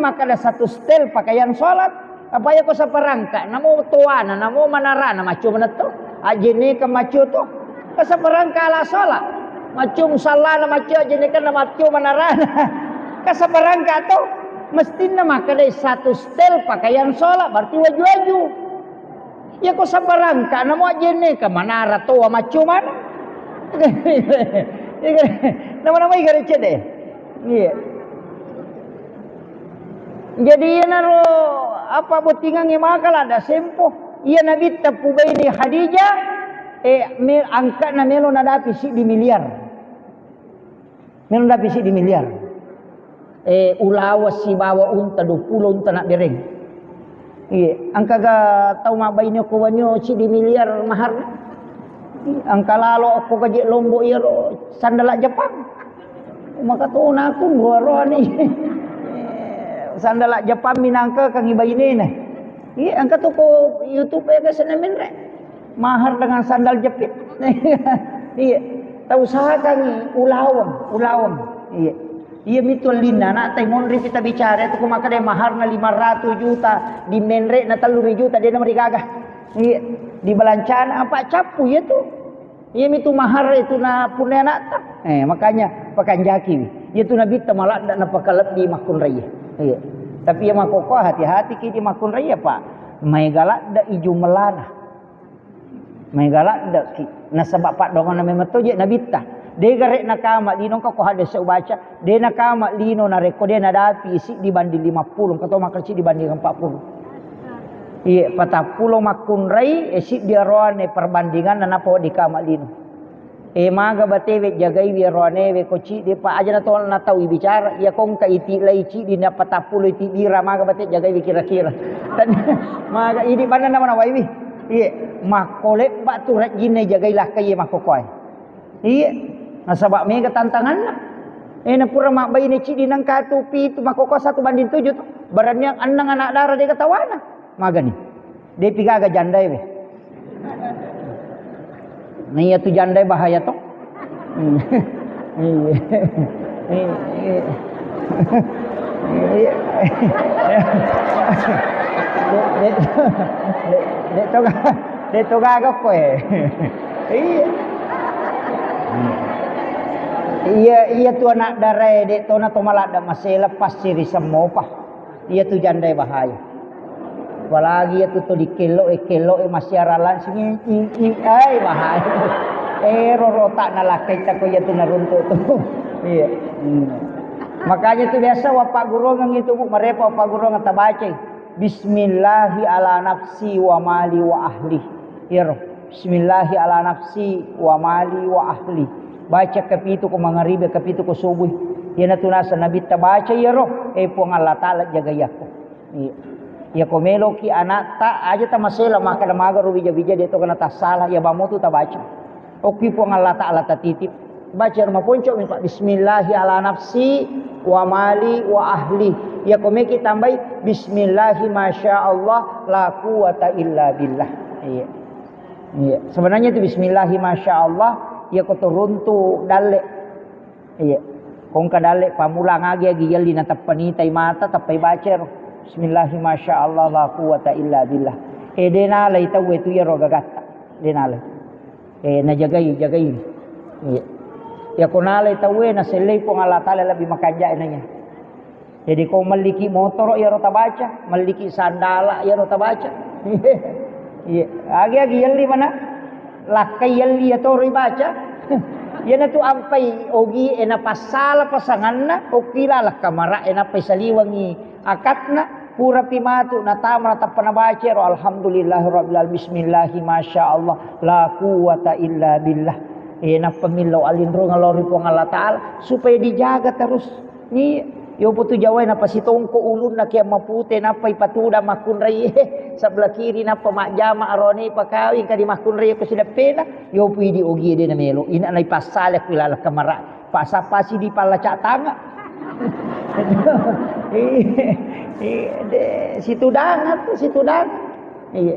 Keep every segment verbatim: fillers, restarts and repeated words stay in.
Makkeda satu stel pakaian sholat. Apa iya ko saparangka, namo toana, namo manarana, maccio manetto. Ajjenne ke maccio to. Ke saparangka ala sholat. Maccio musallana, maccio ajjenne ke, maccio manarana. Ke saparangka to. Mestinna makkeda satu stel pakaian sholat, berarti waju-waju. Iya ko saparangka, namo ajjenne ke manara toa, maccio mana. Nama-nama igare cede. Iya. Jadi iyanaro apa bottingangnge maka ladda sempo. Iya Nabitta pubaini Khadijah, eh, me-, angka'na melo nadapi siddi miliar. Melo nadapi siddi miliar. Eh, ulawa sibawa unta, dua puluh unta nabbereng. Iya, angkaga tau mabbaine ko wanyo siddi miliar maharna. Angka lalo ko gaje Lombok iyaro sandala Jepang. Maka to nakun roa-roa ni. Sandala Jepang minangka kangi bainena. Iya, angka to ko YouTube ya ke sana menre. Mahar dengan sandal jepit. Iya. Tau usahakan ulaweng, ulaweng. Iya. Iya mitu ellinna anak tai monri kita bicara itu ko makkeda maharna lima ratus juta, di menre na tellu ri juta, dia nomor gaga. Iya. Di balancana apa cappu ya tu. Iya mitu mahar itu na punya anak ta. Eh, makanya pakanjaki. Iya tu Nabitta maladda na pakalebbi makkunrai. Iya. Tapi ya makoko hati-hati ki di makkunrai apa. Mai galadda iju melana. Maega laddeki. Nasaba paddoanganna memang to je Nabitta. De gare nakama lino engka ko hadis ubaca, de nakama lino narekko de nadapi siddi banding lima puluh, engka to makkeda siddi banding empat puluh. Iye, patappulo makkunrai, e, siddi aroane perbandinganna nappa wedding kama lino. E, maga batewe jagaiwi aroanewe ko ciddi pa aja na to na tau ibicara, iya ko engka iti lai ciddi na patappulo iti bira, maga bate jagaiwi kira-kira. Maga idi banna nama nawaiwi. Iye, makko lebba tu rajinna jagai lakkai iye makkokkoe. Iye, nasaba mega tantanganna. Eh, na pura mabbaine ciddi nangka tu pitu makkokkoe satu banding tujuh tu. Berarti yang enneng anak dara de ketawana. Magani. Depi gaga jandae we. Nah, iya tu jandae bahaya to. Hmm. Iya. Iya. Iya. Dek, dek, dek, dek to ga-, dek to gaga koe. Iya. Iya, iya tu anak darae, dek to na to maladda masela pasti ri semmopa. Iya tu jandae bahaya. Apalagi iya tu to dikello e, kello e masiara langsung i, i, i, ai bahaya. Eh, rorota na lakkai ta ko iya tu naruntuk tu. Iya. Hmm. Makanya tu biasa wa pagguruang itu, Bu, marepa wa pagguruang tabacai. Bismillahi ala nafsi wa mali wa ahli. Iyaro. Bismillahi ala nafsi wa mali wa ahli. Baca kapitu ko mangaribi, kapitu ko subuh. Iyana tu nasa Nabitta baca iyaro, eh, Puang Allah Ta'ala jagai aku. Iya. Iya ko meloki anatta, aja tamasela makkeda magaro bija-bija de to kena tassala, iya bamo tu tabaca. Okki Puang Allah Ta'ala tatitip. Baca rumah ponco mi Pak. Bismillahi ala nafsi wa mali wa ahli. Iya ko meki tambai Bismillahi masya Allah la quwata illa billah. Iya. Iya, sebenarnya itu bismillahi masya Allah, iya ko turun tu dalle. Iya. Kongka dalle pamulang agi-agi yalli na tappa nitai mata, tappai baca ro. Bismillahi masya Allah la quwata illa billah. E de nalai tauwe tu iyaro gagatta. De nalai. E najagai, jagai. Iya. Iya ko nalai tauwe nasellei Puang Allah Ta'ala lebih makanja nanya. Jadi ko melliki motoro iyaro tabaca, melliki sandala iyaro tabaca. Iya, agi-agi yelli mana? Lakkai yelli iyatoro ibaca. Iyana tu ampai ogi e napassala pasanganna, okki laleng kamara e nappai saliwengi akatna, purapi matu natama natappa nabaca ro alhamdulillahirabbil alamin, bismillahi masya Allah, la quwwata illa billah. E nappa millau alinrungang lao ri Puang Allah Ta'ala supaya dijaga terus. Ni, yopo tu Jawae napasitongko ulunna ke mapute, nappa ipatuda makkunrai, eh, sebelah kiri nappa majjama arone pakawing kadi makkunrai ko sideppena, yopo idi ogie de namelo, ina naipassale ku ilala kamara, pasapasi di palla catanga. Iya, iya, de, situdangan tu, situdangan. Iya,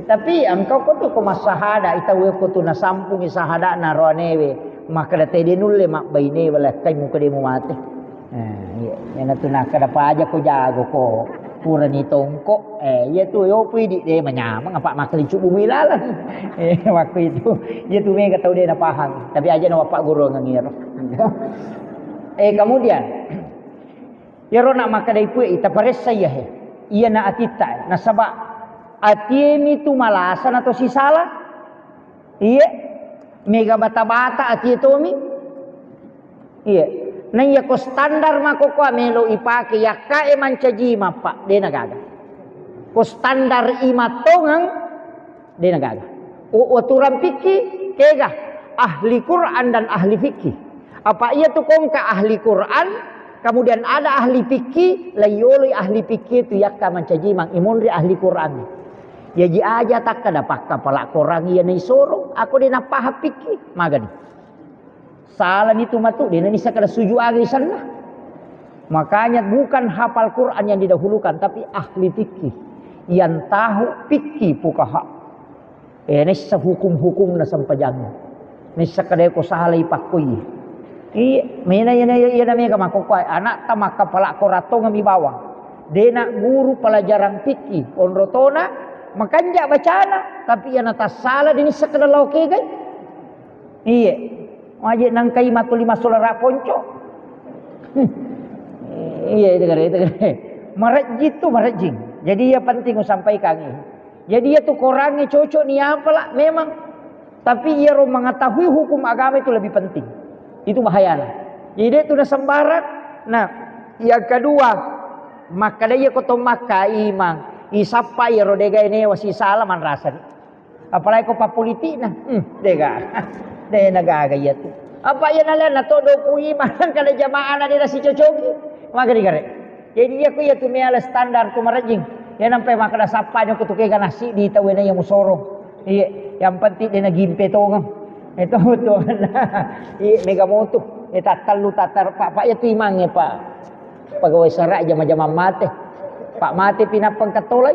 tapi engkau ko tu ko massahada, itawe ko tu nasampungi sahada na roanewe, maka de nulle mabbaine wala kai muka de mu mate. Eh, iya. Iyana tu nakkeda paja ko jago ko purani tongko. Eh, iya tu yo pui di de manyameng apa makkelicuk bumi laleng. Eh, waktu itu iya tu mega tau de napahang. Tapi aja na bapak guru ngiro. Eh, kemudian iyaro nak makkeda ipue ita paressa iya he. Iyana atitta nasaba atiemi tu malasa na to sisala. Iye, mega bata-bata atie tomi. Iye, na iya ko standar mako kua melo ipake yakkae mancaji mappa, de na gaga. Ko standar imattongeng, de na gaga. U-, uturang pikki, kega ahli Quran dan ahli fikih. Apa iya tu kongka ahli Quran, kemudian ada ahli fikih, laiyoloi ahli fikih tu yakka mancaji mang imonri ahli Quran. Yaji aja takkada pakkapala Quran iya naisoro, ako de napahang pikki, magani. Salani tu matu, de nanissa kada suju aga isenna. Makanya bukan hafal Quran yang didahulukan, tapi ahli fikih. Yang tahu fikih fuqaha. Eh, naissa hukum-hukumna sempajang. Naissa kada ko salai pakkoi. Iya, mena iya, iya, iya, mega makkokkoe. Anakta makkapala Quran tongeng mi bawang. De na guru pelajaran fikih, onro tona, makanja bacana, tapi iya natassala de nissa kada lao kegai. Iya. Maje nangkai matu lima solara ponco. Iya, itu kare, itu kare. Marejjing tu, marejjing. Jadi iya penting usampaikan ini. Jadi iya tu Qurannya cocok ni apa lah memang. Tapi iyaro mengetahui hukum agama itu lebih penting. Itu bahayana. Jadi de tu na sembarang. Nah, yang kedua, makkada iya ko to makka imang, isappa iyaro degae newa sisala manrasani. Apalagi ko pappolitikna, hmm, dega. De na gaga iya tu. Apa iya nalena to dopu imang kada jamaah na de nasicocoki. Magari gare. Jadi iya ku iya tu meala standar tu marejjing. Iya nampai makkada sappa nyoko tu kega nasi di tau na iya musoro. Iya, yang penting de na gimpe tongeng. Itu tu. Iya, mega motu. Eh, tattallu, tattar, Pak, Pak, iya tu imangnge, Pak. Pegawai sara jama-jama mate. Pak mate pinappa engka tolai.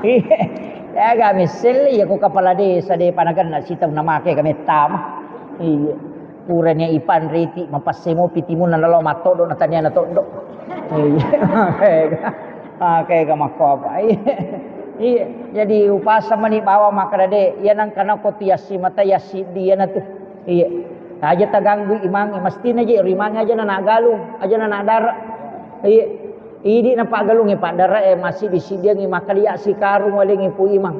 Iya. Ya, ga messelle, iya, ko kepala desa, de panaganna sitau namake ka mettama. Iya. Purani ipanriti, mapasse mopi timunna nalo mattodo, na tania na toddo. Iya. Oke, ga makko apa? Iya. Iya. Jadi upasa mani bawa makkada de, iya nangka nako tu yassi mata yassi dia na tu. Iya. Aja taganggu imangnge, mestina je ri imangnge aja na nagalung, aja na nadara. Iya. Idi na pagalung e paddara e, massiddi-siddiangi makkalia sikarung walengi pu imang.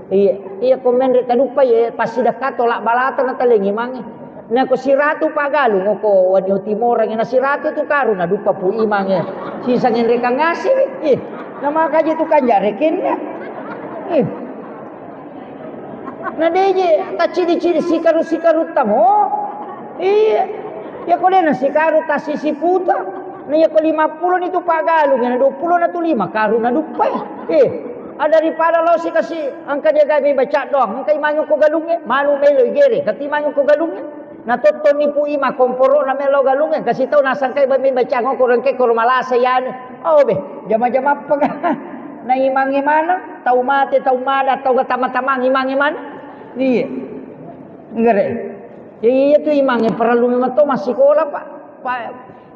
Iya. Iya ko menre taduppa ye passidakka tolak balata na talengi imangnge. Nako siratu pagalung ko wani timorang na siratu tu karung na duppa pu imangnge. Sisa ngenrekang ngasiwi. Ih, na makaje tu kanja rekenna. Ih. Na deje taccidi-cidi sikaru-sikarutta mo. Iya. Ya ko dena sikaru tasisi puta. Na ya ko lima pulo ni tu pagalung, na dua pulo na tu lima karu na duppai. Eh, ah, daripada lo sikasi engka dia gabe baca doang, engka imangi ko galungnge, manu melo igere, kati imangi ko galungnge. Na tottonni pu ima komporo na melo galungnge, kasi tau nasangkai ba mi baca ngoko rengke ko malasa yani. Oh be, jama-jama apa ga? Na imangi mana? Tau mate, tau mada, tau ga tama-tamang imangi mana? Iya. Nggere. Ya, iya tu imangnge parellu memang to massikola, Pak. Pak,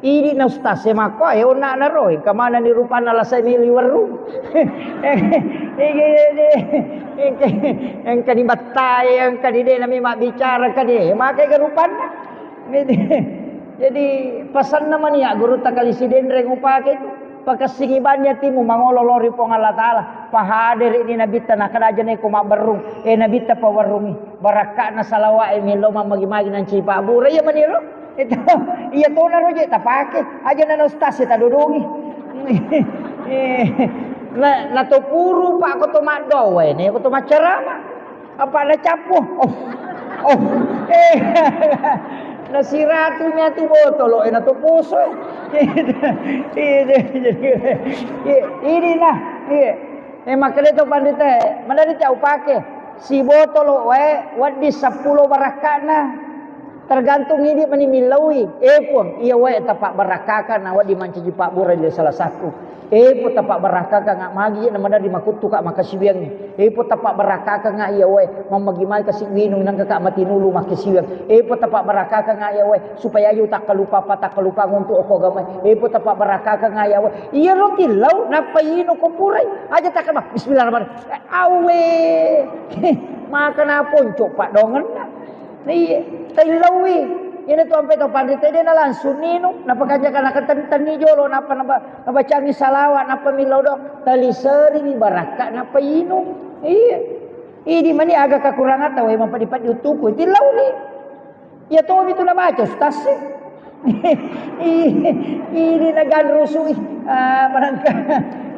idi na ustaz e makko, eh, onna na ro, engka manenni rupanna lasai meli werru. Engka, engka, engka di battai, engka di de nami mabbicara, engka di, eh, makai ga rupanna. Jadi, pasanna mani ya guru takali sidenreng upake tu. Pakessingi banni atimu mangolo lao ri Puang Allah Ta'ala. Pahadere ni Nabitta, nakkeda aja neko mabberrung. Eh, Nabitta pawerrungi. Barakka'na salawa'e melo mammagi-magi nanci pabbura. Iya mani ro. Itu, iya tona ro je tapake. Aja nana ustaz e tadodongi. Eh, na, na to puru pa ko to maddoa, ne ko to maccarama. Apa na cappu? Oh. Oh. Eh. Na siratu mi atu botolo, eh, na to poso. Iya, jadi, iya, ini nah, iya. Eh, makkeda to pandita, mana dia upake? Si botolo wae, waddi seppulo barakka'na. Tergantung idi mani millaui. Eh Puang, iya wae tapabbarakkakang na wedding mancaji pabbura ri salasakku. Eh Puang, tapabbarakkakang magi na maderri makuttuka makkasiwiang. Eh Puang, tapabbarakkakang iya wae mammagi mai kasi winung nangka ka matinulu makkasiwiang. Eh Puang, tapabbarakkakang iya wae supaya aja takkalupa apa takkalupa untuk okko agama. Eh Puang, tapabbarakkakang iya wae. Iya ro tillau nappa ino ko purai. Aja takkama bismillahirrahmanirrahim. Awe. Maka na ponco padongenna. Iya, taillaui. Iyana tu ampe to panrita de na langsung ninu, napakanja kana ketentenni jolo, napa naba nabacangi salawa, napa millau do, taliseri mi barakka napa inu. Iya. Idi mani aga kakurangata wae mapadi-padi utuku, tillauni. Iya tomi tu nabaca ustaz. Ini naganrusui. Ah, manangka.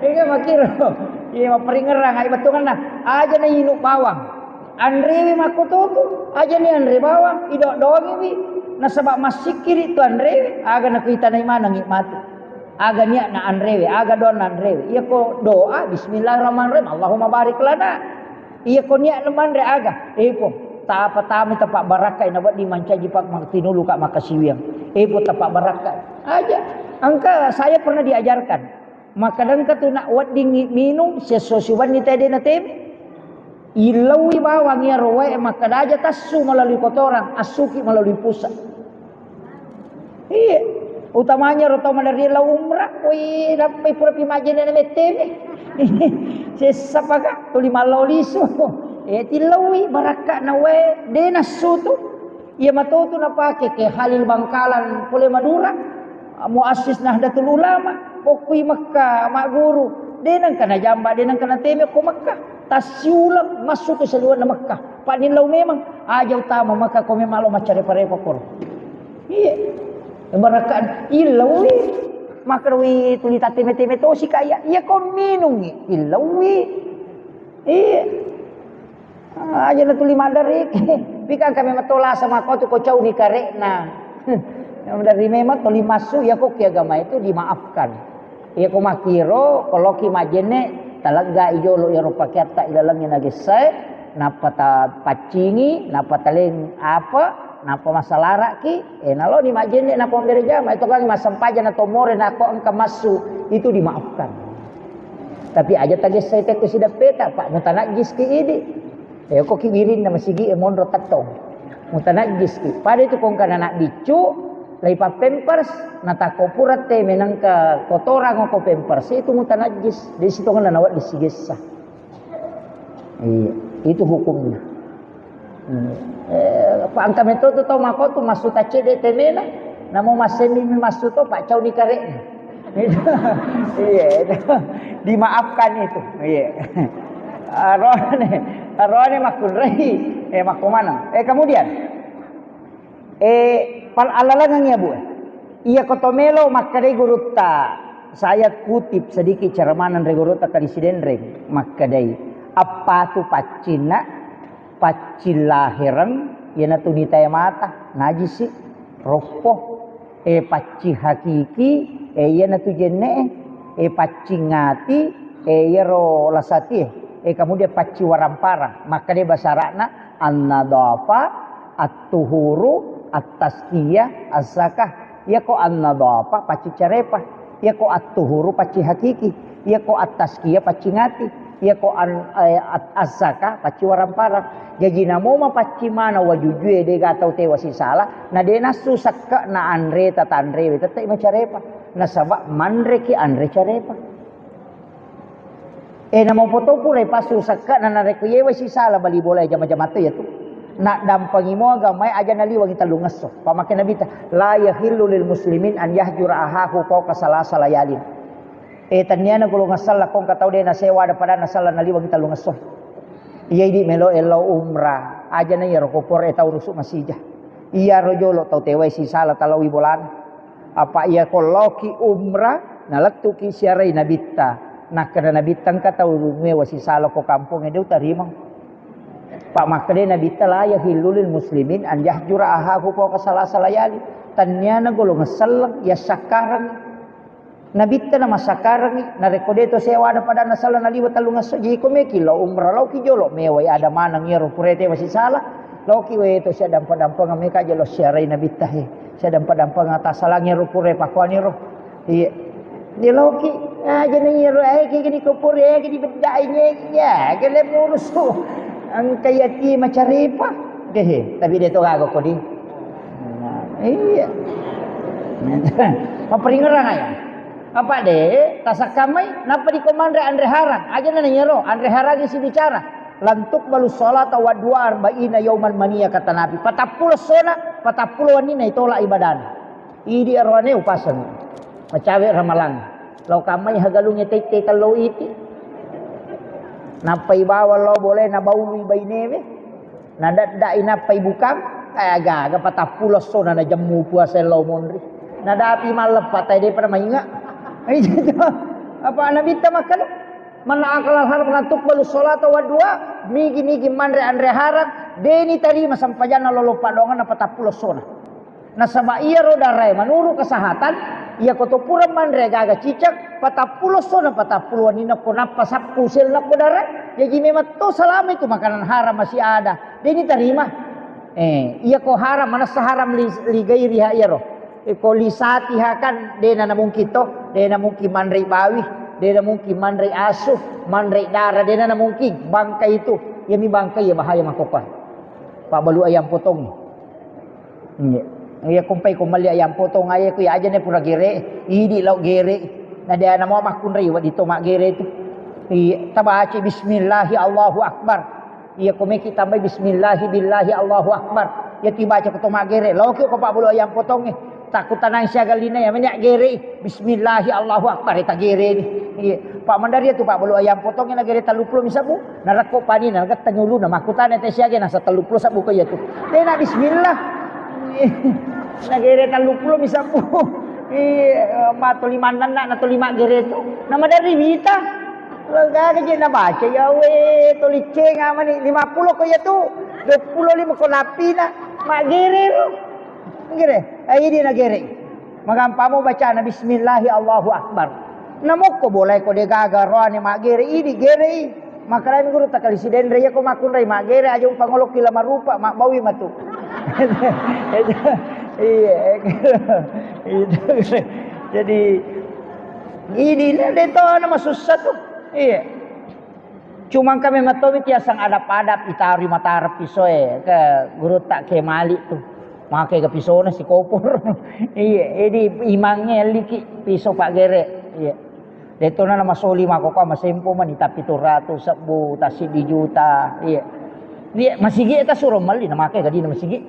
Iya makiro. Iya maperingerang ai betunganna. Aja na inu bawang. Anrewe makkututu, ajani anre bawang, ido-doangiwi, nasaba massikkiri tu anrewe, aga nakuitanai manengngi matu. Aga niatna anrewe, aga doanna anrewe. Iyako doa, bismillahirrahmanirrahim, Allahumma barik lana. Iyako niatna manre aga, epo, tapa tami tapa barakka, ina wedding mancaji pak tinulu ka makkasiwiang. Epo tapa barakka. Aja, engka saya pernah diajarkan. Makkadangka tu nak weddingngi minung siesso siwenni tede na teme. Illaui bawang iyaro wae makkada aja tassu melalui kotoran, assuki melalui pusat. Iya. Utamanya ro tau maderri lao umrah, woi, nappai pura pi majjene na metteme. Sessa paka tuli mallao lisu. Eh, tillaui barakka na wae de nassu tu. Iya matotu napake ke Halil Bangkalan pole Madura, muassis Nahdlatul Ulama, pokkui Mekka magguru, de nengka najamba, de nengka nateme ko Mekka. Tassiuleng massu ke saliwenna Mekka. Padding lao memang, aja utama Mekka ko memang lao maccarepa-repa koro. Iya. Barakka illaui. Makkerui tuli tateme-teme tosi kaya. Iya ko minungi illaui. Iya. Aja na tuli maddariki. Pikang kami matolasa mako tu ko cauni karekna. Dari memang tuli masuk ya kok agama itu dimaafkan. Ya ko makiro, koloki majene, talegga ijolo ya rupa kiatta ilalengi nagessae, napa ta paccingi, napa taleng apa, napa masalaraki, eh naloni majene napa bere jama, itu kan massempajang na tomore nako engka massu, itu dimaafkan. Tapi aja tagessai tekko sidappeta, Pak, mutanajjis ki idi. Eh, ko ki wirinna masigi e monro tettong. Mutanajjis ki. Pada itu kongkana anak biccu, lai pappempers, natakko pura te menangka kotorang ko pampers, itu mutanajjis. Di situ ngena nawa disigessa. Iya, itu hukumnya. Hmm. Eh, pa engka metto tu tau mako tu massu tacce de temena, namo massemi mi massu to pak cauni karekna. Iya, itu. Dimaafkan itu. Iya. Arone, arone makkunrai, eh makko maneng. Eh kemudian, eh pal alalengeng ya bu. Iya koto melo makkedai gurutta. Saya kutip sedikit ceramah nanre gurutta kadi Sidenreng makkedai. Appatu paccinna Paccing lahereng, iyanatu nitae mata, najisi, roppo. E, paccing hakiki, e, iyanatu jenne'e. E, paccing ati, e, iyaro lasatie. E, kemudian paccing waramparang. Makkeda bahasa Arabna, an-nadhafa, at-tuhuru, at-tazkiyah, az-zakah. Iyako an-nadhafa, paccing carepa. Iyako at-tuhuru, paccing hakiki. Iyako at-tazkiyah, paccing ati. Iyako an-, eh, at-, az-zakah, paccing waramparang. Jaji namo mapaccing maneng wajujue, dega tau tewa sisala, na de nassu sekke'na anreta tanrewe, tette macarepa. Nasaba manreki anre carepa. E, namo poto pura ipassu sekke'na narekko yewa sisala bali bola jama-jama to iyatu. Naddampengi mo agamae aja naliwengi tellungesso. Pamake Nabita, "La yahillu lil muslimin an yahjura ahahu fawqa salasa layalin." E, tenniana golongang sella ko engka tau de nasewa ada padanna sella naliwengi tellungesso. Iya idi melo e lao umrah, aja na iyaro ko pore tau rusu masija. Iyaro jolo tau tewai sisala talaui bolana. Apa iya ko laoki umrah, nalettuki siarai Nabitta. Nakkeda Nabitta engka tau mewa sisala ko kampongnge, de utarimang. Pak makkedai Nabitta, "La yahillu lil muslimin an yahjura ahahu fawqa salasa layali." Tenniana golongang selleng, yassakkareng. Nabitta namassakkarengi, narekko de to sewa ada padanna sala naliwa tellungesso, jiko meki lao umrah, laoki jolo mewai ada maneng iyaro pura tewa sisala. Loki we to sia dampa-dampang me ka jelo siarai nabitta he. Sia dampa-dampang tasalangi ro pure pakuani ro. Iya. Dia loki. Ah, jadi ro, eh, kayak gini ko pure, eh, gini bedanya. Ya, gele murus tu. Engka yati macaripa. Kehe, tapi dia to gaga kodi. Nah, iya. Maperingerang aja. Apa de, tasakkamai, napa di komandre anre harang? Aja na nyero, anre harang isi bicara. Lantuk balu salata wa dua arba'ina yauman mania, kata Nabi. Patappulo sona, patappulo wanina itolak ibadana. Idi aroane upaseng. Macawe ramalang. Lau kamai hagalunge tette tello iti. Nappai bawang lao boleh nabaului bainewe. Nadadda'i nappai bukang. Eh, aga-aga patappulo sona najemmu puasa lao monri. Nadapi malleppa tai depa mainga. Apa nabitta makkeda? Man akala haram la tuqbalu salata wa dua, nigi-nigi manre anre haram, deni tarima sempajanna lolo paddoanganna patappulo sona. Nasaba iyaro darae manuru kesehatan, iya ko to pura manre gaga cicak, patappulo sona patappulo wanina ko nappa sappu sel nakko darae, jaji memang to salama itu makanan haram masih ada, deni tarima. Eh, iya ko haram, manessa haram li, li gairiha iyaro. Eh, ko li satiha kan, dena na mungkin to, dena mungkin manrei bawi, dena mungkin manrei asu, manrei dara, dena na mungkin. Bangkai itu, iya mi bangkai iya bahaya makkokkoe. Pabbalu ayam potong. Iya. Iya, kompai ko melli ayam potong aja, ku iya aja ne pura gere, idi lao gere. Na dena mau makkunrei wadi to maggere itu. Iya, tabaci bismillahi Allahu Akbar. Iya, ko meki tambai bismillahi billahi Allahu Akbar. Iya, tibaca ko to maggere. Loki ko pabbalu ayam potongnge. Takku tanang siaga lina ya, menya gere. Bismillahi Allahu Akbar, eta gere ni. Iya. Pak mandari itu pabbalu ayam potongnge na gere tellu pulo mi sabbu. Narekko pani na getteng uluna makkutana te siaga nasa tellu pulo sabbu ko iya tu. Dena bismillah. Na gere tellu pulo mi sabbu. Iya, ma to lima nanna na to lima gere tu. Na madari wita. Lo gaga je nabaca, ya we, to liceng amani, lima pulo ko iya tu, dua pulo lima ko napina, maggere ro. Gere, eh, idi na gere. Magampamo bacana bismillahi Allahu Akbar. Namokko bolai ko de gaga roane maggere, idi gere i. Makarami guru takali sidenre, iya ko makkunrai maggere, aja umpangoloki la marupa, mabbawi matu. Iya, itu. Jadi, idi na de to na masussa tu. Iya. Cuma engka memang tomi tiasang adap-adap itarui matara pisoe ke gurutta ke mali tu. Make ke pisona sikopor. Iya, jadi imangnge liki piso paggere. Iya. Detona na masoli mako ka masempo mani tapi tu ratu sebbu, tassiddi juta. Iya. Iya, masigi ta suro melli na make gadina masigi.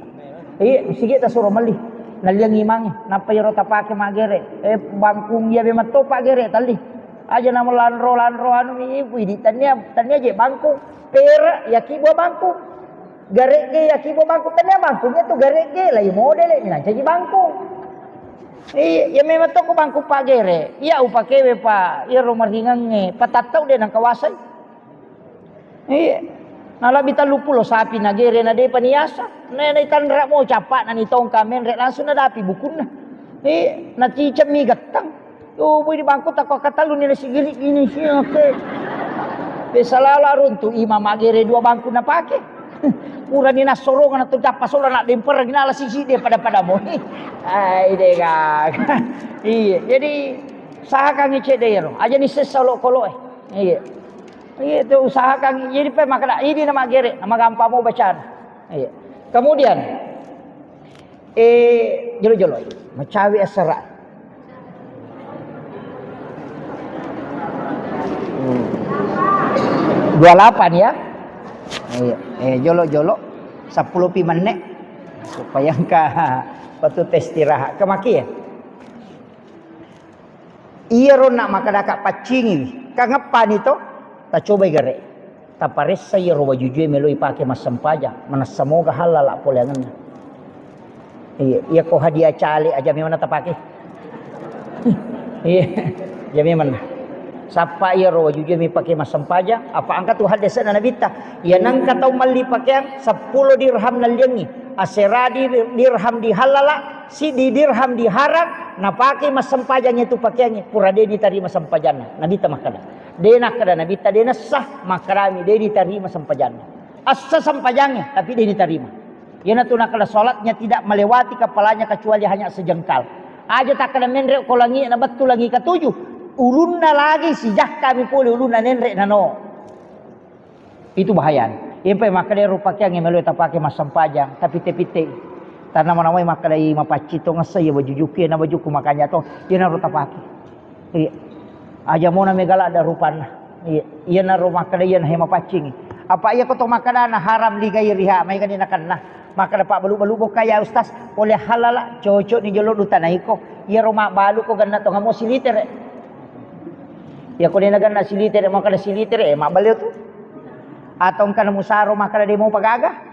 Iya, masigi ta suro melli. Nalliang imangnge, nappa iyaro tapake maggere. Eh, bangkung iya be matto paggere talli. Aja na melanro-lanro anu mi, widi, tania, tania je bangkung. Pera, yaki buah bangkung. Garegge, yaki buah bangkung. Tania bangkung itu garegge, lai modele, mi nancaji bangkung. Iya, ya memang toko bangkung paggere. Iya upakewe pa, iya romaringangnge, patattau de nangkawasai. Iya. Nalabbi tellu pulo sapi nagere na depa niasa. Na, na itanra mo cappa na nitongka menre langsung nadapi bukunna. Iya, nacicemmi gettang. Yo, bui di bangku takko katellu ni nasigiri ini sih, oke. Biasa lala runtu imam magere dua bangku napake. Pura ni nassorong na tu cappa sola na demper gina la sisi de pada-pada mo. Ai de gaga. Iya, jadi usahakan cedde ro. Aja ni sessa lo kolo eh. Iya. Iya, itu usahakan. Jadi pe makkeda, idi na maggere, na magampang mo bacana. Iya. Kemudian, eh, jolo-jolo, macawe asara. Hmm. Dua lapan ya. Iya. Eh, jolo-jolo, sepuluh pi menit. Supaya engka waktu istirahat. Kemaki ya? Iyaro na makkadaka paccingiwi, kangeppani to? Tacobai gare. Taparessa iyaro wajujue meloi pake massempajang, manessa moga hallala poleangenna. Iya, iya ko hadiah cale aja memang tapake. Iya, aja memang. Sappa iyaro wajujue mi pake massempajang, apa engka tu hadesena nabitta. Iya nengka tau melli pakeang seppulo dirham nalliangi, asera dir-, dirham dihallala, siddi dirham diharang, napake massempajang itu pakeangnge, pura de ditarima sempajanna. Nabitta makkada, de nakkada Nabitta, de nessa, makkarami, de ditarima sempajanna. Essa sempajangnge, tapi de ditarima. Iyanatu nakkeda sholatnya tidak melewati kepalanya kecuali hanya sejengkal. Aja takkeda menre ko langi na bettu langi katuju, ulunna lagi sijakkami pole ulunna nenre nano. Itu bahaya. Iyapa makkeda ero pakeang yang melo tapake massempajang, tapi te pitte. Tanna manawai makkeda i mapaccing to ngessa iya baju juku, na bajuku makanya to, iyanaro tapake. Iya. Aja mona mega ladda rupanna. Iya. Iyanaro makkeda iyana he mapaccingi. Apa iya ko to makkedana haram li gairiha, maega ni nakenna. Makkeda pabbalu-balu bokka ya Ustaz, pole halala, cocok ni jolo dutanaiko. Iyaro mabbalu ko genna to ngamo silitere. Iya ko dena genna silitere, makkeda silitere, eh, mabbaleo tu. Atau engka na musaro makkeda demo pagaga.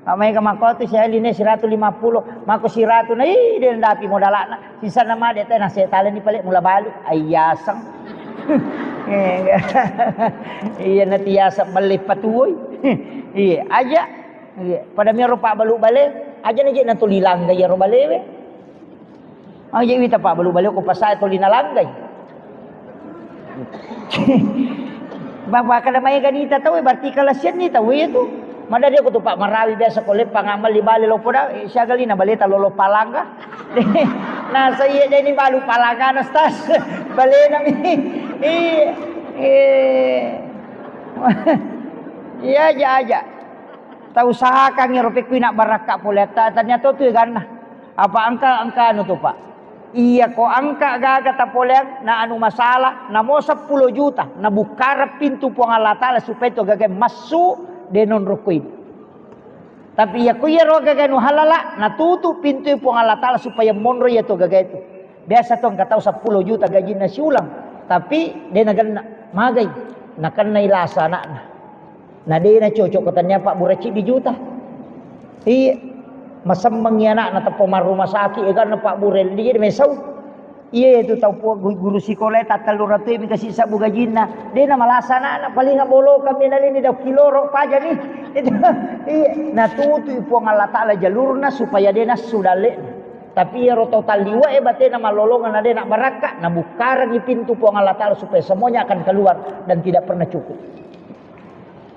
Maega makko tu sialine siratu lima puluh, makko siratu na, ih, de ndapi modalana. Sisana made te na setale ni pale mula balu. Aiyaseng. Iya na tiasa belle patuoi. Iya, aja. Iya, pada miro pabbalu bale, aja na je na tuli langga iyaro balewe. Aja wita pabbalu bale ko pasae tuli nalanggai. Bapa kada maega nita tau, berarti kalasian ni tau itu. Madari aku tu Pak Marawi biasa ko leppang amal di bale lopo da, eh, siaga lina baleta lolo palangga. Nah, saya jadi balu palangga na stas. Balena mi. Iya. Eh. Iya aja aja. Tau usahakan ero pekui na barakka pole ta-, tania to tu ganna. Apa engka, engka anu tu, Pak? Iya ko engka gaga tapoleang na anu masalah, namo seppulo juta, nabukkareng pintu Puang Allah Taala supaya to gaga massu de nonro kui. Tapi iya ko iyaro gaga nu halala, natutu pintu Puang Allah Taala supaya monro iya to gaga itu. Biasa to engka tau seppulo juta gajinna siulang, tapi de nagenna, magai, nakennai lasa anakna. Na de nacocok ko tania pabbura ciddi juta. Iya, masemmengi anakna teppa marruma sakit, eganna pabbura elli mesau. Iya, itu tau pu-, gu-, guru sikola tattellu ratu mi kasi sabbu gajinna. De namalasa anakna, paling bolokang mi nalini dau kiloro pajani. Itu, iya, natutu Puang Allah Taala jalurna supaya de nassu dalle'na. Tapi iyaro tau talliwa e batena mallolongan na de nabbarakka, nabukkarengi pintu Puang Allah Taala supaya semuanya akan keluar dan tidak pernah cukup.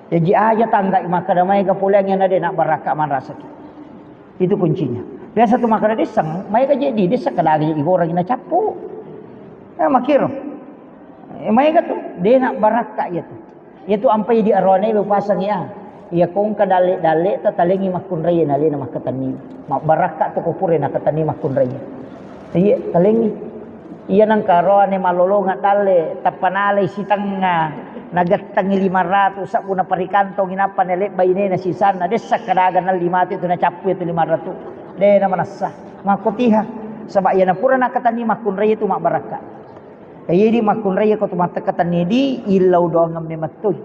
Jaji aja tanggai makkeda maega poleang iyana de nabbarakka manrasaki. Itu kuncinya. Biasa tu makkeda desseng, maega jeddi desseng kada aga igoreng na cappu. Ya makkiro. Eh, maega tu de nabbarakka iya tu. Iya tu ampai di aroane lo pasang ya. Iya kongka dalle-dalle ta talengi makkunrai na lena makkatenni. Mabbarakka tu ko pura na katenni makkunrai. Iya, talengi. Iya nengka roane mallolongeng dalle, tappa nalai sitengnga, nagettengi lima ratu, sabbu naparikantongi nappa nalebbai bainena sisanna, dessa kadaga nalli matu tu nacappu itu lima ratu. De namanessa. Makkotiha. Saba iyana pura nakatenni makkunrai itu mabbarakka. Iya di makkunrai ko tu mattekkatenni di illau doangeng memettui.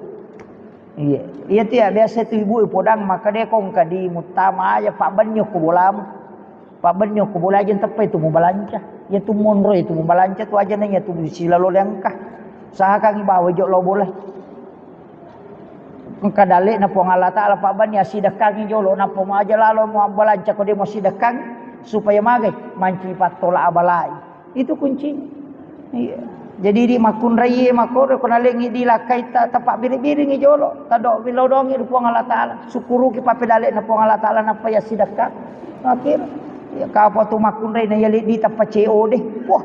Iya. Iya tu ya biasa tu ibu podang makkeda ko engka di muttama aja pabbenni ko bolamu. Pabbenni ko bola aja teppai tu mubalanca. Iya tu monro itu mubalanca tu aja na iya tu silalo lengka. Sahakangi bawa jo lo bola. Engka dalle'na Puang Allah Taala pabbenni asidekkangi jolo nappa aja lalo mubalanca ko de musidekkangi supaya magai manci pattola abalai. Itu kuncinya. Iya. Jadi di makkunrai makkoro ko nalengi di lakkai ta-, tapabbiri-biringi jolo, tado bilodongi di Puang Allah Taala. Syukuruki papedale'na Puang Allah Taala nappa ya sidekka. Akhir ya kapa tu makkunrai na yali di tappa C O D. Wah.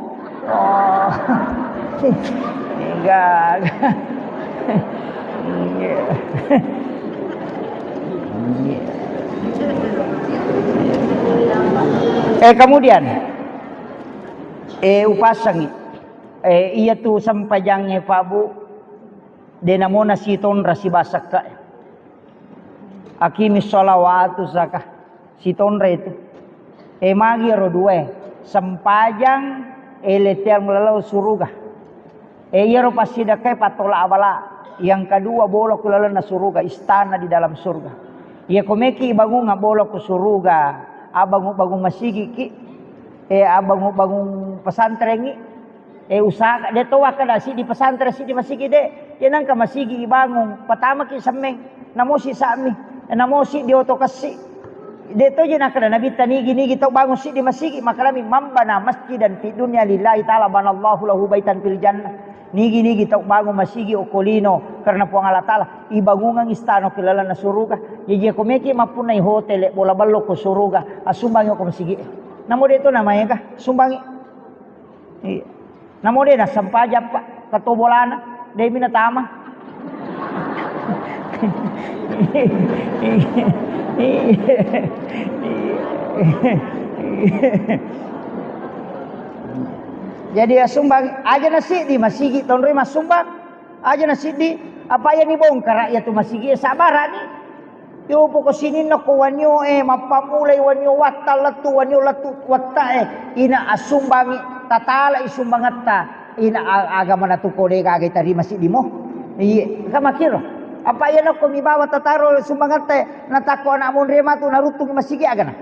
Wah. Enggak. Iya. Eh, kemudian Eh, upasangi. Eh, iya tu sempajangnge, Pak, Bu. De namona sitonra sibasakka. Aqimi sholawatu zaka. Sitonra itu. Eh, magi ro dua. Sempajang, eh, letiang melalau suruga. Eh, iyaro passidekkae pattola abala. Yang kedua, bola ku lalenna suruga, istana di dalam surga. Iya ko meki bangunga bola ku suruga, abangung-bangung masigi ki, eh, abangung-bangung pesantrengi, eh, usaha de to wakkeda siddi pesantren, siddi masigi de. Iya nangka masigi ibangung, patamaki semmeng, namosi sa'mi, namosi di oto kessi. De to je nakkeda Nabitta nigi-nigi tau bangung siddi masigi, makkedami, "Man bana masjidan fid dunya lillahi ta'ala banallahu lahu baitan fil jannah." Nigi-nigi tau bangung masigi okko lino karena Puang Allah Ta'ala, ibangungang istana ko lalenna suruga. Jaji ko meki mappunnai hotel, bola ballo ko suruga, asumbangi ko masigi. Namo de to namaega, sumbangi. Iya. Namo de nassempajang, Pak, kato bolana, de mi natama. Jadi ya sumbang, aja na siddi masigi tonroi massumbang, aja na siddi, apa iya ni bongkara iya tu masigi, sabarani. Yo poko sininna ko wanio e, mappammulai wanio watta lettu, wanio lettu watta e, ina assumbangi, tatala i sumbangetta, ina a-, agama natu ko de gaga tarima siddi mo. Iye, ka makiro. Apa iya nako mi bawa tataro sumbangetta e, natakko anak monre matu naruttungi masigi agana.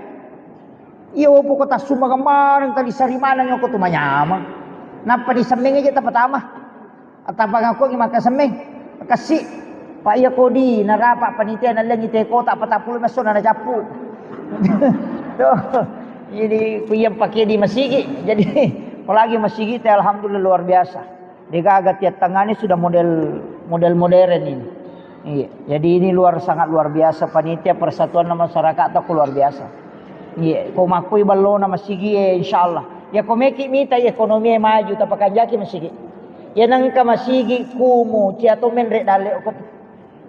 Iya, opo ko tassumbang maneng, tali sari maneng, oko tu manyameng. Nappa disemmeng aja tapatama. Atappa ngakuangi makkasemmeng. Kassi. Pak, iya kodi narapa panitia nallengi te kota patappulo messo na cappu. Tuh. Jadi ku iya pakai di masigi. Jadi apalagi masigi te alhamdulillah luar biasa. Degaga tiap tangani sudah model, model modern ini. Iya. Jadi ini luar, sangat luar biasa panitia persatuan masyarakat atau luar biasa. Iya, ko makkui ballona masigi e, insyaallah. Ya ko meki mita ekonomi e maju tapakanjaki masigi. Ya nengka masigi kumu cia to menre dalle ko.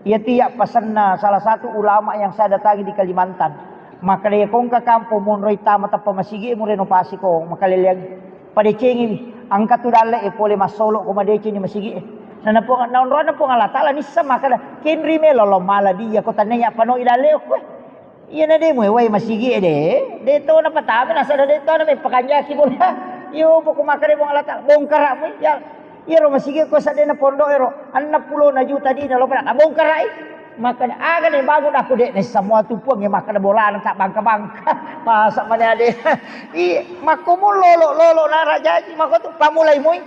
Iya tiap pasenna salah satu ulama yang saya datangi di Kalimantan. Maka dia kongka kampung monroi tama tappa masigi mu renovasi ko makaleleang. Padecengiwi, engka tu dalle e pole massolo ko madeceng di masigi e. Nana Puang, naonrona Puang Allah Ta'ala nissa makkada, kenri melo lo mala dia ko tannenya panoi dalle okko e. Iya na de muewai masigi e de, de to na patame nasada de to na me pakanjaki bola. Yo poko makkada Puang Allah Ta'ala, bongkara mu ya. Iyaro masigi ko sadena pondok ero, enneng pulo na juta dina lo pada bongkarai. Makkada, aga ne bangun aku de, ne semua tu Puang e makkada bolana tak bangka-bangka. Masa mana ade. I, makko mu lolo, lolo nara jaji, makko tu pamulai mui.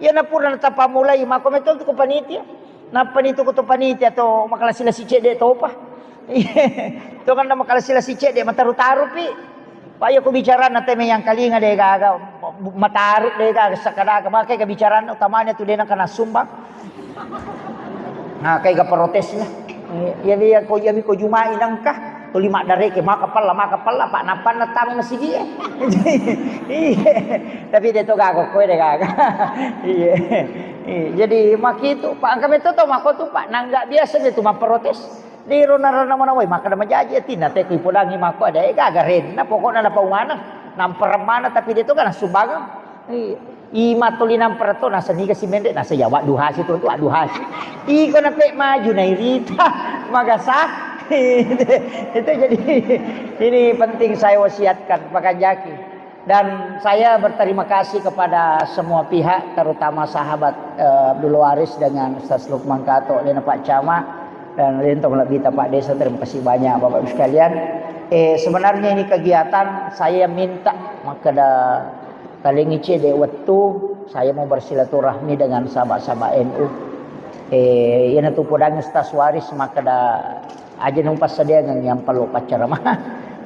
Iya na pura na tapamulai, makko meto tu ko panitia. Nappa ni tu ko tu panitia to, makalasi-lasi cedde topa. Iya, to kan na makalasi-lasi cedde, mataru-taru pi. Pak, iya ku bicarana teme yang kalinga de gaga, mataru de gaga, sakadaga, makai ke bicarana utamanya tu dena kena sumbang. Nah, kai ga protesnya. Iya, iya, ko iya mi ko Jumai nangka, tuli maddareke, maka pella, maka pella, Pak, nappanna tama masigi e. Iya, tapi de to gaga, koe de gaga. Iya. Iya, jadi makitu, Pak, angka meto to mako tu, Pak, nangga biasa de tu maprotes. Diro narana manawai, makkada majaji atinna, te kui podangi makko ada, eh, gaga renna, pokokna napaungana, namperemmana, tapi de to kan sumbangang. Iya. I matoli namper to, nasa niga si mende, nasa ya, wak duhasi tu, tu, wak duhasi. Iko nape maju, nairita, magasa. Itu jadi, ini penting saya wasiatkan, pakanjaki. Dan saya berterima kasih kepada semua pihak, terutama sahabat, eh, Abdul Waris dengan Ustaz Lukman Kato, dan Pak Camat, dan Lintong Labita Pak Desa. Terima kasih banyak Bapak Ibu sekalian. Eh, sebenarnya ini kegiatan saya minta makkada talengi cede waktu saya mau bersilaturahmi dengan sahabat-sahabat N U. Eh, iyana tu podang Ustaz Waris makkada aja nung passadiangengngi yang perlu paccarama.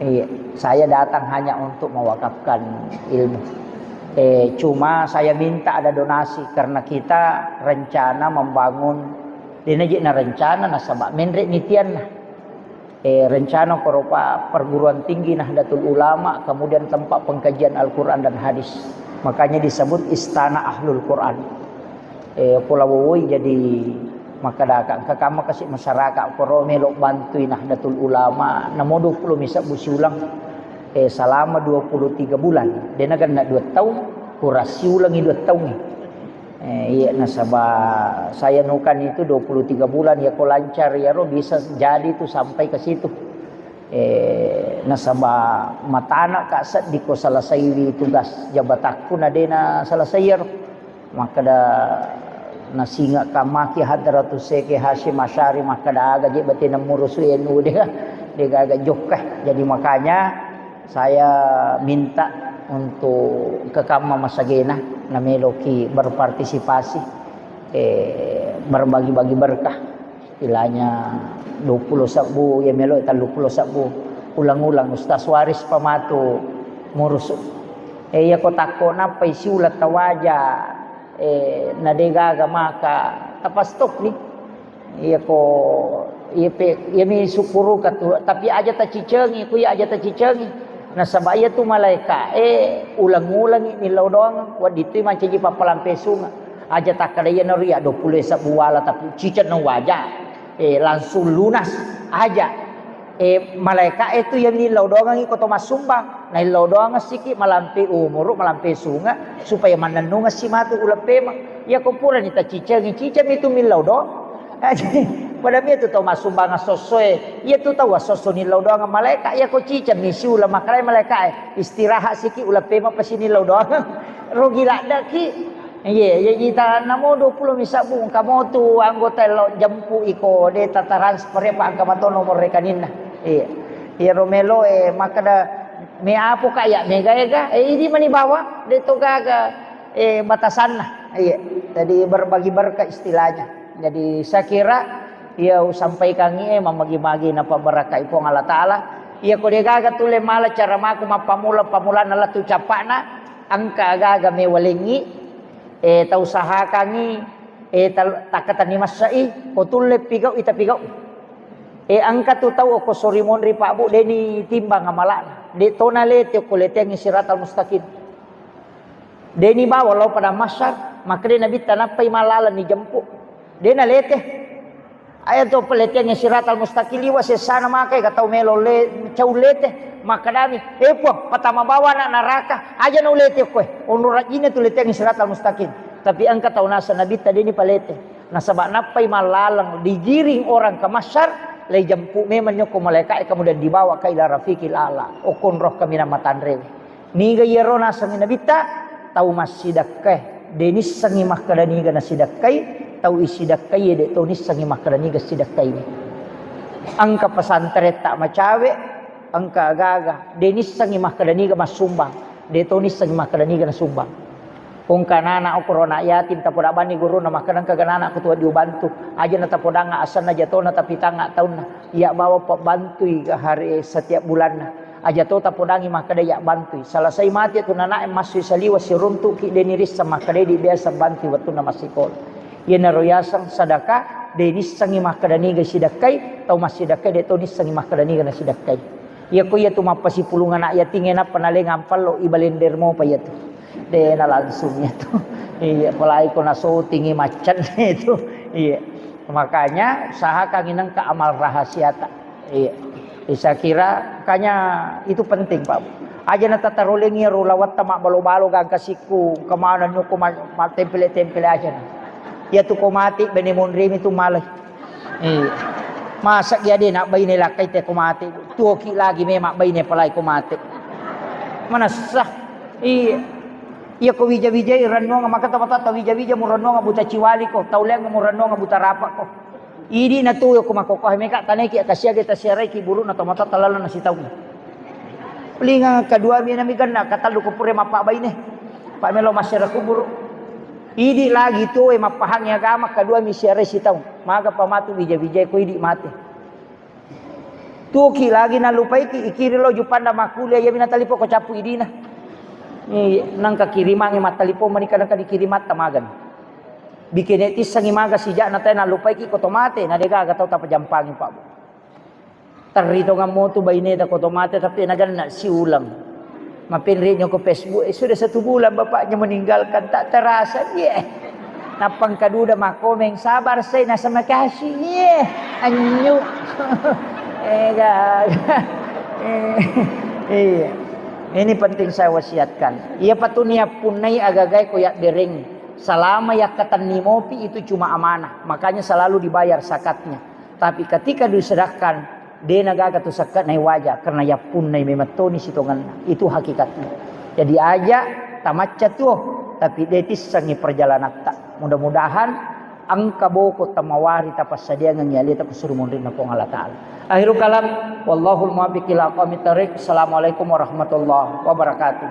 Iya, saya datang hanya untuk mewakafkan ilmu. Eh, cuma saya minta ada donasi karena kita rencana membangun, dena je na rencana nasaba menre nitianna. Eh, rencana koropa perguruan tinggi Nahdlatul Ulama, kemudian tempat pengkajian Al-Quran dan hadis. Makanya disebut Istana Ahlul Quran. Eh, pola wowoi jadi makkadaka, engka kamma kasi masyarakat koro melo bantui Nahdlatul Ulama, namo dua puluh mi sebbu siulang. Eh, selama dua puluh tiga bulan, dena genna dua tahun, kurang siulangi dua tahun. Eh, iya, nasaba saya nukan itu dua puluh tiga bulan, ya ko lancar ya ro bisa jadi itu sampai ke situ. Eh, nasaba matana ka seddi ko selesaiwi tugas jabatakku na dena selesai ya ro. Makkada nasinga kamaki Hadratus Syekh Hasyim Asy'ari makkada aga je batena murusu N U de, de gaga jokka. Jadi makanya saya minta untuk kekamma masagena nameloki berpartisipasi, eh, berbagi-bagi berkah. Istilahnya dua puluh sebbu, ya melo tellu puluh sebbu. Ulang-ulang Ustaz Waris pamatu murusu. Eh, iya ko takko nappai siulang tawaja Eh, na degaga maka tapastopni. Iya ko, iya pe, iya mi sukkuruka tu, tapi aja tacicengi, ku iya aja tacicengi. Nasaba iya tu malaika, eh, ulang-ulangi millau doang, waddi tu mancaji pappalampe sunga. Aja takkada iya nori ya dua puluh sabbu wala tapi ciceng no waja. Eh, langsung lunas aja. Eh, malaika e tu iya millau doangi ko to massumbang. Naillau doang siki malampe umuru, malampe sunga, supaya mannennungeng si matu uleng pemeng. Iya ko purani tacicengi, ciceng mi tu millau doang. Pada mi tu tau massumbang sosso e. Iya tu tau sosso nillau doang malaika. Iya ko ciceng mi siula makalai malaika e. Istirahat siki uleng pemeng pasi nillau doang. Rugi laddaki. Iya, iya, ita namo dua puluh mi sabbu, engka mo tu anggota lo jempu iko, de ta transfer ya, pa engka mato nomor rekeninna. Iya. Iya, romelo, eh, makkeda, me apo ka ya, mega ega, eh, idi mani bawa, de to gaga, eh, batasanna. Iya. Jadi berbagi berkah istilahnya. Jadi saya kira, iya, usampaikan, eh, mamagi-magi napa berkah Puang Allah Ta'ala. Iya, ko de gaga tule mala cara maku mappamula-pamulana latu capakna, engka gaga mewalengi, eh, tausahakangi, eh, tal-, takkatenni massa'i, ko tulle pigau'i, tapigau'i. Eh, engka tu tau okko sori monri, Pak, Bu, deni timbang amala'na. De tona lete okko leteangngi siratal mustaqim. Deni bawa lao pada masyar, maka de nabitta nappai malaleng ni jempu. De nalete. Aya to peletengnge siratal mustaqim liwa sessana maka ega tau melo le-, cau lete. Makkadami, "Eh, Puang, patama bawa anak neraka, aja na ulete koe. Onro rajjina tu letengnge siratal mustaqim." Tapi engka tau naseng nabitta deni palete. Nasaba nappai malaleng digiring orang ke mahsyar, lai jempu memang nyoko malaika e, kemudian dibawa ke ila rafiqil a'la. Okon roh kaminang matanre. Niga iyaro nasengngi nabitta? Tau massidakkae. De nissengngi makkeda niga nasidakkai, tau isidakkaie de to nissengngi makkeda niga sidakkaini. Engka pesantren tak macawe, engka gaga. De nissengngi makkeda niga massumbang, de to nissengngi makkeda niga nasumbang. Engka anak-anak okoro anak yatim, tapoda bani guruna makkeda engka anak-anak kutua diubantu. Aja na tapodanga asenna jatona tapi tanga taunna. Iya bawa pabbantui hari setiap bulanna. Aja to tapodangi makkeda iya bantui. Salasai mate tu nanae massui saliwa siruntuki deni risseng makkeda di biasa bantui wettunna massikola. Iyanaro yaseng sadaka, de nissengngi makkeda niga sidakkai, tau massidakkai de to nissengngi makkeda niga nasidakkai. Iya ko iya tu mappasipulung anak yatingnge nappa nalengang pallo ibalender mopa iya tu. De na langsung iya tu. Iya, apalagi ko nasotingi maccanne tu. Iya. Makanya usahakan nengka amal rahasiata. Iya. Saya kira makanya itu penting, Pak. Aja na tatarolengi ro lawatta mabbalo-balo gangka sikku, kemana nyoko ma-, mattempele-tempele aja na. Iya tu ko mati bene monrimi tu malai. Iya. Masa iya de nak baine lakkai te ko mati. Tuoki lagi memang baine palai ko mati. Manessa. Iya. Iya ko wija-wijai rennuang maka tau matoatta wija-wija mu rennuang buta ciwali ko, tau leng mu rennuang buta rapa ko. Idi na tu ko makkokkoe meka taneki kasiage tasiaraiki burukna tau matoatta laleng nasitaungi. Pelingang kedua mi nami ganna, katellu ko pura mappabaine. Pak melo masyarakat kuburu. Idi lagi tuwe mappahangi agama, kedua mi siarai sitaung. Maga pamatu wija-wijai ko idi mate. Tuki lagi nalupaiki, ikiri lo jupanda makkuliah, iya mi natalipo ko cappu idina. Iya, nangka kirimangi mattalipo mani kadang-kadang dikirimatta magani. Bikene tissangi maga sijak na tai nalupaiki ko to mate, na degaga tau tapajampangi, Pak. Terri tongang motu baineta ko to mate, tapi naganna siulang. Mapenre nyoko Facebook, eh, sudah satu bulan bapaknya meninggalkan, tak terasa dia. Nappang kaduda makomeng, sabar saya, nasa makasih, iya, anyu. Eh, gaga. Eh, iya. Ini penting saya wasiatkan. Iya patu niat punnai agagai ko yak bereng. Selama yak katenni mopi itu cuma amanah. Makanya selalu dibayar zakatnya. Tapi ketika disedekahkan, de nagaga tu sakka nai waja, karena yappunnai memettoni sitongenna. Itu hakikatnya. Jadi aja tamacca tuo, tapi de tissengi perjalanatta. Mudah-mudahan engka boko tamawari tapassadiangengi aleta kusuru monrinna Puang Allah Ta'ala. Akhirul kalam, wallahul muwaffiq ila aqwamit thariq. Assalamualaikum warahmatullahi wabarakatuh.